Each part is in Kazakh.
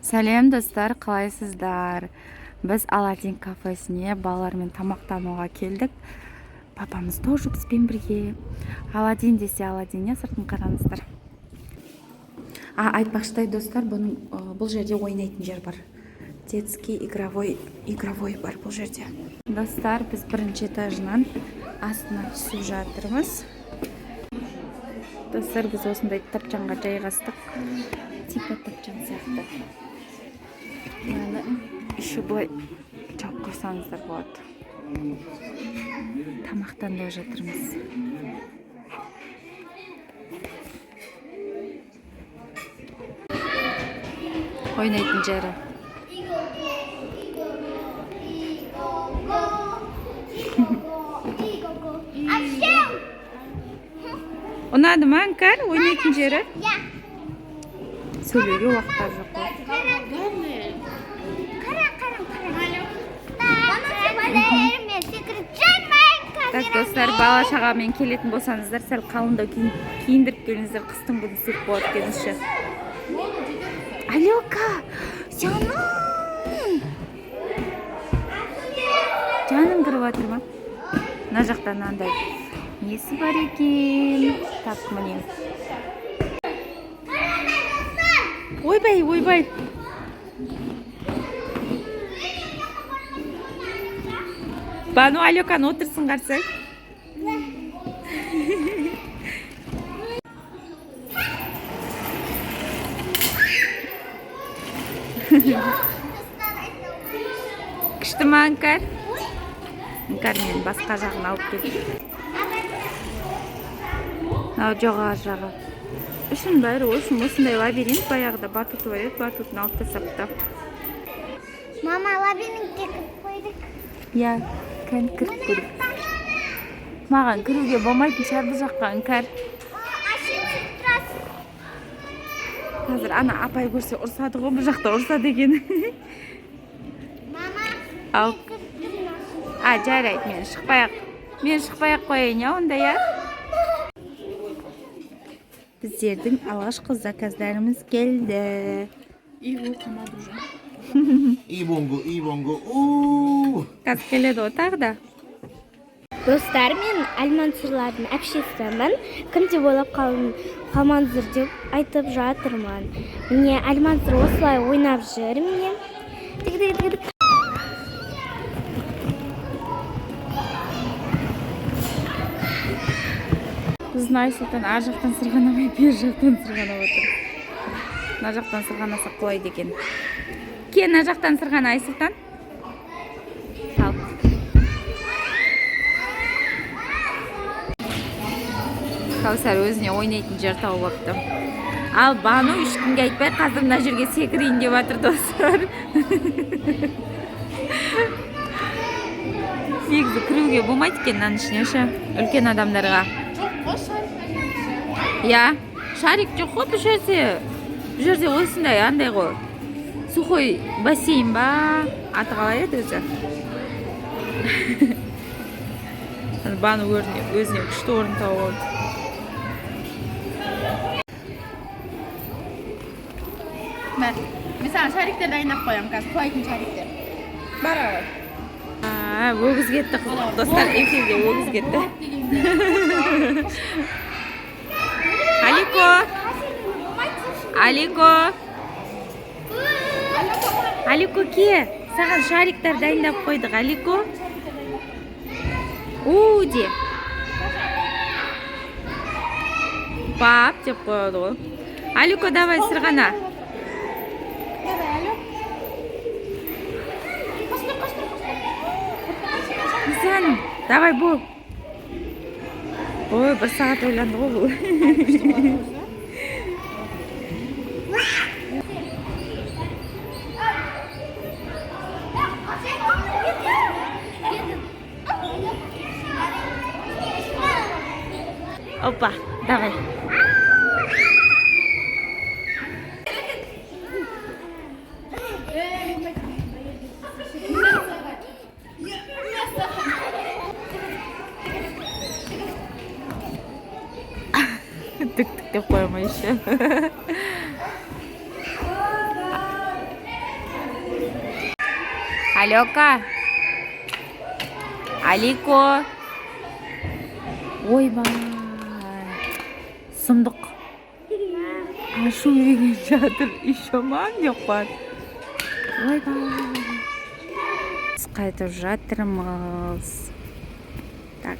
Сәлем, достар, қалайсыздар? Біз Аладдин кафесіне балалармен тамақтануға келдік. Папамыз тоже бізбен бірге. Аладдин десе Аладдин, иә, сыртын қараңыздар. А, айтпақшыдай, достар, бұның бұл жерде ойнайтын жер бар. Детский игровой бар бұл жерде. Достар, біз бірінші этажынан астына түсіп жатырмыз. Достар, біз осындай тапчанға жайғастық. Типа тапчан сияқты. Мынаны еще былай жауып қойсаңыздар болады. Тамақтанып жатырмыз. Ойнайтын жері. Әшем! Ұнады ма, Іңкәр, ойнайтын жері? Иә. Сөйлеуге уақыттары жоқ қой. Қара, қара, қара. Мен секіріп жүрмін. Так, достар, бала шағамен келетін болсаңыздар, сәл қалыңдау киіндіріп келіңіздер, қыстың күні суық болады екен іші. Алёка, жаным! Жаның кіріп жатыр ма? Мына жақта мынандай несі бар екен? Так, міне. Ойбай, ойбай. Бану, Алёканы отырсын қарсы. Күшті ма, Іңкәр? Іңкәр мені басқа жағын алып келді. Мынау жоғары жағы. Ішінің бәрі в общем осындай лабиринт, баяғыда батуты бар еді, батутын алып тастапты. Мама, лабиринтке кіріп қойдық. Иә, кән, кіріп көрейік. Маған кіруге болмайтын шығар бұл жаққа, Іңкәр. Әшем, тұрасың. Қазір ана апай көрсе, ұрсады ғой, бұл жақта ұрсады екен. Мама, Ал. кіріп тұрмын. А, жарайды, мен шықпай ақ қояйын, иә, онда, иә. Біздердің алғашқы заказдарымыз келді. Ibongo, Ibongo, уу. Қазір келеді ғой тағы да. Достар, мен Әлмансұрлардың әпшесімін. Кім деп ойлап қалмаңыздар деп айтып жатырмын. Міне, Әлмансұр осылай ойнап жүр, міне. Тик тик тик тик. Біздің Айсұлтан ар жақтан сырғанамай, бер жақтан сырғанап отыр. Мына жақтан сырғанаса құлайды екен. Кел, мына жақтан сырғана, Айсұлтан. Ал. Кәусар өзіне ойнайтын жер тауып алыпты. Ал Бану ешкімге айтпай қазір мына жерге секірейін деп жатыр, достар. Негізі кіруге болмайды екен мынаның ішіне ше, үлкен адамдарға. Иә, шарик жоқ қой бұл жерде. Бұл жерде осындай андай ғой. Сухой бассейн ба? Аты қалай еді өзі? Бану өзіне күшті орын тауып алды. Мә, мен саған шариктер дайындап қоямын қазір, құлайтын шариктер. Бар. А, өгіз кетті, достар, эфирде өгіз кетті. Алико! Алико! Алико, ке! Саған шариктар дайындап қойдық, Алико. У де. Пап деп қояды ғой. Алико, давай сырғана. Давай, Алё. Қашты, қашты, қашты. Жаным, давай бол. Ой, бір сағат ойланды ғой бұл. Опа, давай. Тік тік деп қоя ма еще? Алёка, Алико, ойбай, сұмдық, ашу деген жатыр еще. «Мам» деп қояды. Ойбай, біз қайтып жатырмыз. Так,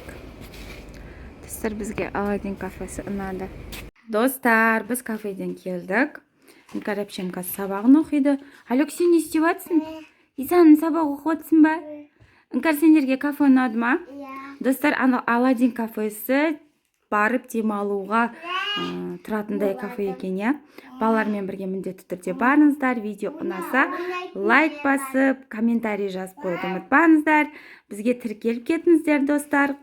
достар, бізге Аладдин кафесі ұнады. Достар, біз кафеден келдік. Іңкәр әпшем қазір сабағын оқиды. Алек, сен не істеп жатсың? Исаның сабақ оқып жатсың ба? Іңкәр, сендерге кафе ұнады ма? Достар, ана Аладдин кафесі барып демалуға тұратындай кафе екен, иә. Балалармен бірге міндетті түрде барыңыздар. Видео ұнаса, лайк басып, комментарий жазып қоюды ұмытпаңыздар. Бізге тіркеліп кетіңіздер, достар.